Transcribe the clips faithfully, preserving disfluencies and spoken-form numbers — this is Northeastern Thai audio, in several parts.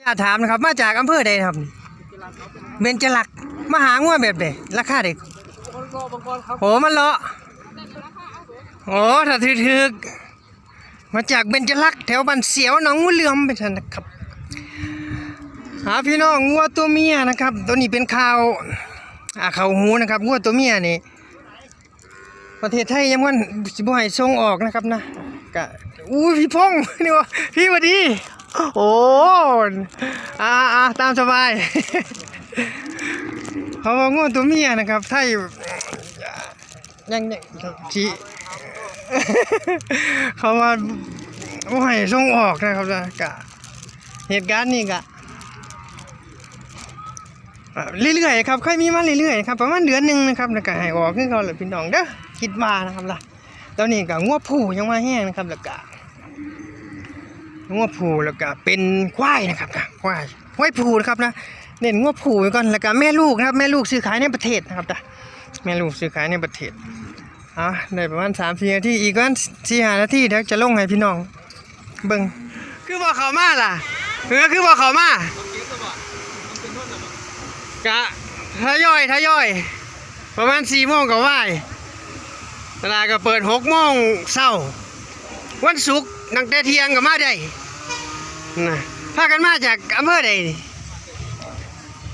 อยากถามนะครับ มาจากอำเภอใดครับ เบญจรักษ์ มาหางัวแบบใด ราคาใด โอ้มาเลาะ โอ้ถ้าถืกๆมาจากเบญจรักษ์ แถวบ้านเสียวหนองงูเหลือมเป็นซั่นนะครับ หาพี่น้องงัวตัวเมียนะครับ ตัวนี้เป็นข่าว อ่าข่าวหูนะครับ งัวตัวเมียนี่ ประเทศไทยยังมันสิบ่ให้ส่งออกนะครับนะ กะ อู้พี่พงษ์ นี่วะ พี่หวัดดี โอ้ อ่าอ่าตามสบาย เขาว่างัวตัวเมียนะครับ ไทย ยังยังสิ เขาว่าบ่ให้ส่งออกนะครับนะ กะ เหตุการณ์นี้กะ อ่า เรื่อยๆครับ เคยมีมาเรื่อยๆครับ ประมาณเดือนหนึ่งนะครับ แล้วกะให้ออกคือเก่าแหละพี่น้องเด้อ คิดว่านะครับล่ะ ตอนนี้กะงัวผู้ยังมาแฮงนะครับ แล้วกะ งัวผู้ แล้วกะเป็นควายนะครับนะ ควาย ควายผู้นะครับนะ เน้นงัวผู้ไว้ก่อน แล้วกะแม่ลูกนะครับ แม่ลูกซื้อขายในประเทศนะครับนะ แม่ลูกซื้อขายในประเทศ อ่ะ ได้ประมาณสามสี่นาที อีกประมาณสี่ห้านาที เดี๋ยวจะลงให้พี่น้องเบิ่ง คือบ่เข้ามาล่ะ เออ คือบ่เข้ามา กะทยอย ทยอย ประมาณสี่โมงกะไหว้ ตลาดกะเปิดหกโมงเช้า วันศุกร์ตั้งแต่เที่ยงกะมาได้ นะ พากันมาจากอำเภอใดนี่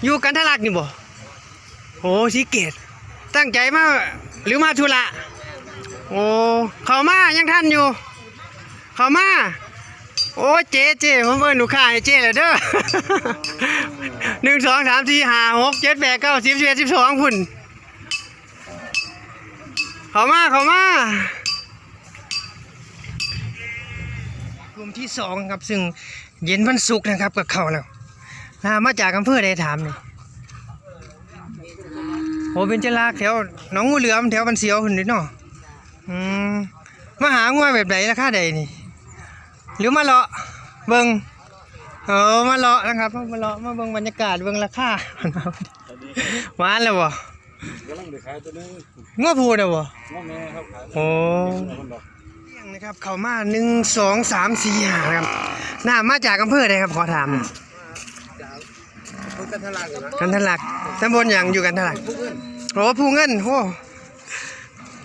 อยู่กันทะลักนี่บ่ โอ้ ศรีเกต ตั้งใจมา หรือมาธุระ โอ้ เข้ามายังทันอยู่ เข้ามา โอ้ เจ๊ เจ๊ ผมเอิ้นลูกค้าให้เจ๊แล้วเด้อ หนึ่ง สอง สาม สี่ ห้า หก เจ็ด แปด เก้า สิบ สิบเอ็ด สิบสอง พุ้น เข้ามา เข้ามา กลุ่มที่สองครับ ซึ่งเย็นวันศุกร์นะครับ ก็เข้าแล้ว อ่า มาจากอำเภอใดถามนี่ โอ้ เบญจรักษ์แถวหนองงูเหลือม แถวบ้านเสียวพุ้นเด้เนาะ อืม มาหางัวแบบใด ราคาใดนี่ หรือมาเลาะเบิ่ง เออ มาเลาะนะครับ มาเลาะ มาเบิ่งบรรยากาศ เบิ่งราคา หวานแล้วบ่ กำลังไปขายตัวหนึง งัวผู้น่ะบ่ งัวแม่ครับขาย โอ้ เลี้ยงนะครับ เข้ามา หนึ่ง สอง สาม สี่ ห้า นะครับ น้ามาจากอำเภอใดครับ ขอถาม กันทะลัก ตำบลหยัง อยู่กันทะลัก โอ้ ภูเงิน โอ้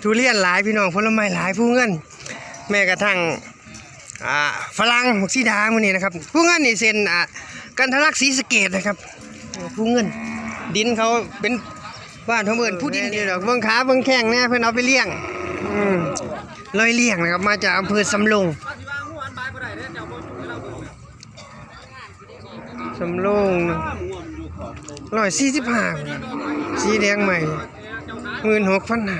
ทุเรียนหลายพี่น้อง ผลไม้หลาย ภูเงิน แม้กระทั่ง อ่า ฝรั่ง บักสีดา มื้อนี้นะครับ ภูเงินนี่เส้น อ่า กันทะลัก ศรีสะเกษนะครับ โอ้ ภูเงิน ดินเขาเป็นบ้านของเพิ่น ภูดิน เออ นี่ดอก เบิ่งขาเบิ่งแข้งแน่ เพิ่นเอาไปเลี้ยง อืม ร้อยเลี้ยงนะครับ มาจากอำเภอสำโรง สำโรง ร้อยสี่สิบห้า สีแดงใหม่ หมื่นหกพันห้า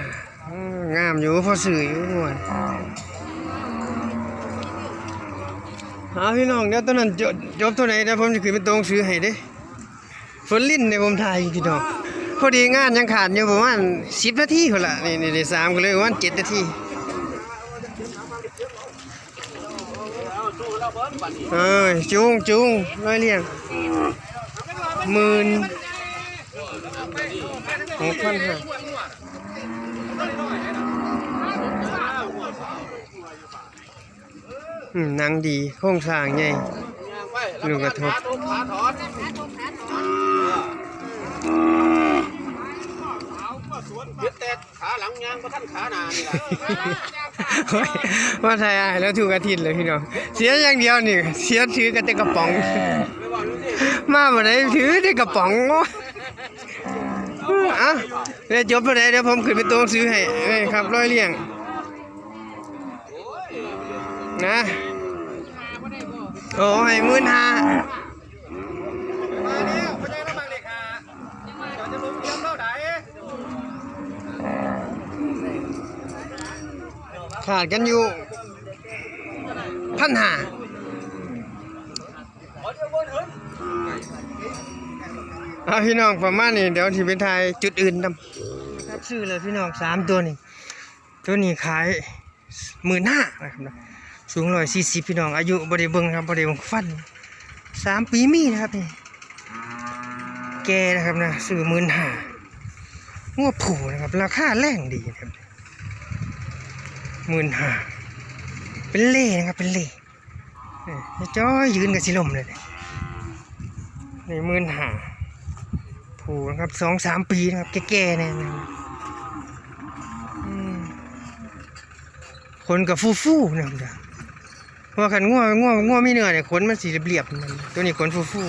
อืม งามอยู่ พอซื้ออยู่ม่วน เอาพี่น้อง เดี๋ยวตอนนั้นจบ จบเท่าไหร่ เดี๋ยวผมจะขึ้นไปตรงซื้อให้เด้ ฝนลิ้นเนี่ยผมถ่ายอยู่พี่น้อง พอดีงานยังขาดอยู่ประมาณสิบนาทีพุ้นละ นี่ นี่ นี่ สาม ก็เลยประมาณเจ็ดนาที เอ้ย จูง จูง ร้อยเลี้ยง หมื่นหกพันห้า อืม หนังดี โครงสร้างใหญ่ ลูกกระทบ ขาหลังยางบ่ทันขาหน้านี่ล่ะ โอ้ย มาถ่ายอ้ายแล้วทุกอาทิตย์เลยพี่น้อง เสียอย่างเดียวนี่ เสียถือกันแต่กระป๋อง มาบ่ได้ถือแต่กระป๋อง อ่ะ เดี๋ยวจบเท่าใด เดี๋ยวผมขึ้นไปตรงซื้อให้ เอ้ยครับ ร้อยเลี้ยง นะ โอ้ ให้หมื่นห้า ขาดกันอยู่ พันห้า เอาพี่น้องประมาณนี้ เดี๋ยวสิไปถ่ายจุดอื่นนำ ครับ ซื้อเลยพี่น้อง สามตัวนี่ ตัวนี้ขาย หมื่นห้านะครับนะ สูงร้อยสี่สิบพี่น้อง อายุบ่ได้เบิ่งครับ บ่ได้เบิ่งฟัน สามปีมีนะครับนี่ แก่นะครับนะ ซื้อหมื่นห้า งัวผู้นะครับ ราคาแรงดีนะครับ หมื่นห้า เป็นเล่นะครับ เป็นเล่ เอ้ย จ้อยยืนกับสิลมเลย นี่หมื่นห้า ผู้นะครับ สองสามปีนะครับ แก่ๆเนี่ยนะครับ อืม ขนกับฟูๆนะครับ เพราะคันงัว งัว งัวมีเนื้อเนี่ย ขนมันสีเรียบๆ ตัวนี้ขนฟู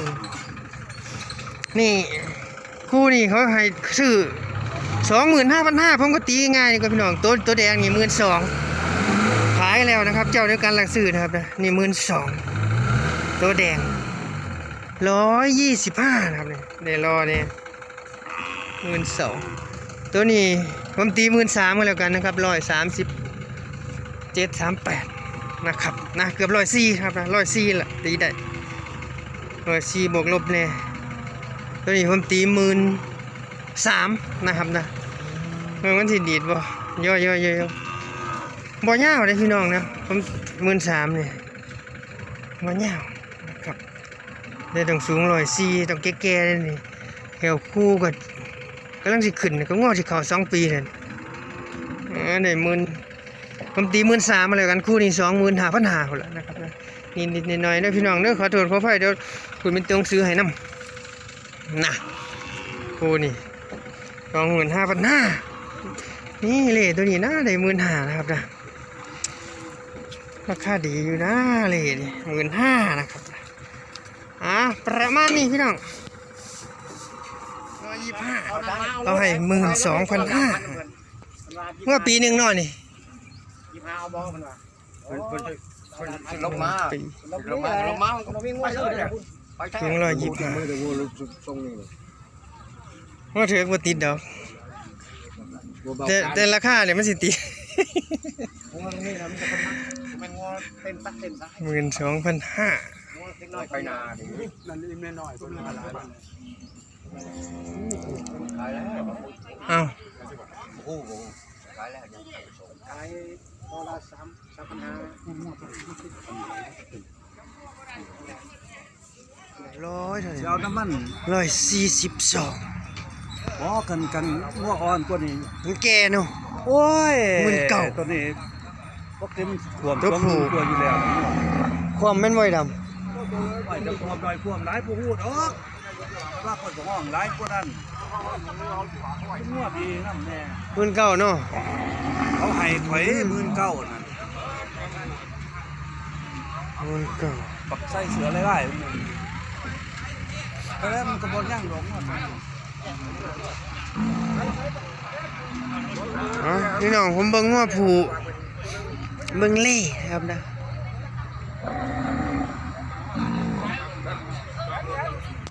ๆ นี่ คู่นี้เขาให้ซื้อ สองหมื่นห้าพันห้า ผมก็ตีง่ายนี่ก็พี่น้อง ตัว ตัวแดงนี่ หมื่นสอง ขายแล้วนะครับ เจ้าเดียวกันหลักซื้อนะครับนะ นี่ หมื่นสอง ตัวแดง ร้อยยี่สิบห้า นะครับเนี่ย ในรอเนี่ย หมื่นสอง ตัวนี้ผมตี หมื่นสาม ก็แล้วกันนะครับ ร้อยสามสิบเจ็ด สามแปด นะครับนะ เกือบ ร้อยสี่ ครับนะ ร้อยสี่ ละ ตีได้ ร้อยสี่ บวกลบแน่ ตัวนี้ผมตี หมื่นสาม นะครับนะ เออ มันสิดีดบ่ ย่อยๆๆๆ บ่ยาวเลยพี่น้องนะ ผม หมื่นสาม เนี่ย บ่ยาวนะครับ ได้ต้องสูง ร้อยสี่ ต้องแก่ๆเลยนี่ แถวคู่ก็กำลังสิขึ้น ก็งอสิเข้า สอง ปีนั่น เออ ได้หมื่น ผมตี หมื่นสาม มาแล้วกัน คู่นี้ สองหมื่นห้าพันห้า พุ้นละนะครับนะ นิดๆหน่อยๆนะพี่น้องเด้อ ขอโทษขออภัย เดี๋ยวคุณเป็นตัวหนังสือให้นำนะ คู่นี้ สองหมื่นห้าพันห้า นี่เลยตัวนี้นะ ได้ หมื่นห้า นะครับนะ ราคาดีอยู่นะ เลยนี่ หมื่นห้า นะครับ อ่า ประมาณนี้พี่น้อง ร้อยยี่สิบห้า เอาให้ หมื่นสองพันห้า เมื่อปีหนึ่งเนาะนี่ ยี่สิบห้า เอาบ่เพิ่นว่า เพิ่น เพิ่น เพิ่นสิลงมา ปี ลงมา ลงมา มันก็บ่มีงัวเลย ไปเถอะ ถึง ร้อยยี่สิบห้า ไม่ได้งัวลงทรงนี่เลย ว่าถือว่าติดดอก งัวเบา แต่ จาน แต่ราคาเนี่ยมันสิติด งัวตรงนี้นะ มันจะเป็น เป็นงัวเต้นตักเต้นตัก หมื่นสองพันห้า งัวเล็กน้อยไปนาดิ นั่นอิ่มน้อยๆ เพิ่นมาหลายบาท ขายแล้ว เอ้า โอ้โห ขายแล้ว ขายตัวละสาม สามพันห้า ร้อยเท่าไหร่ สิเอาน้ำมัน ร้อยสี่สิบสอง บ่ คัน คันงัวอ่อนกว่านี้ มันแก่เนาะ โอ้ย หมื่นเก้า ตัวนี้ พวกเต็มขวม ตัวผู้ ตัวหนึ่งตัวอยู่แล้ว ความแม่นบ่ไอ้ดำ ไอ้เจ้าขวมหน่อยขวมหลายผู้ฮู้ดอก ว่าคนก็ห้องหลายกว่านั้น งัวดีนำแน่ หมื่นเก้าเนาะ เขาให้ข่อย อืม หมื่นเก้านั่น หมื่นเก้า บักไส้เสือไล่ๆ แต่แล้วมันก็บ่ย่างหลงมัน อ่ะ พี่น้อง ผมเบิ่งงัวผู้ เบิ่งเล่ครับนะ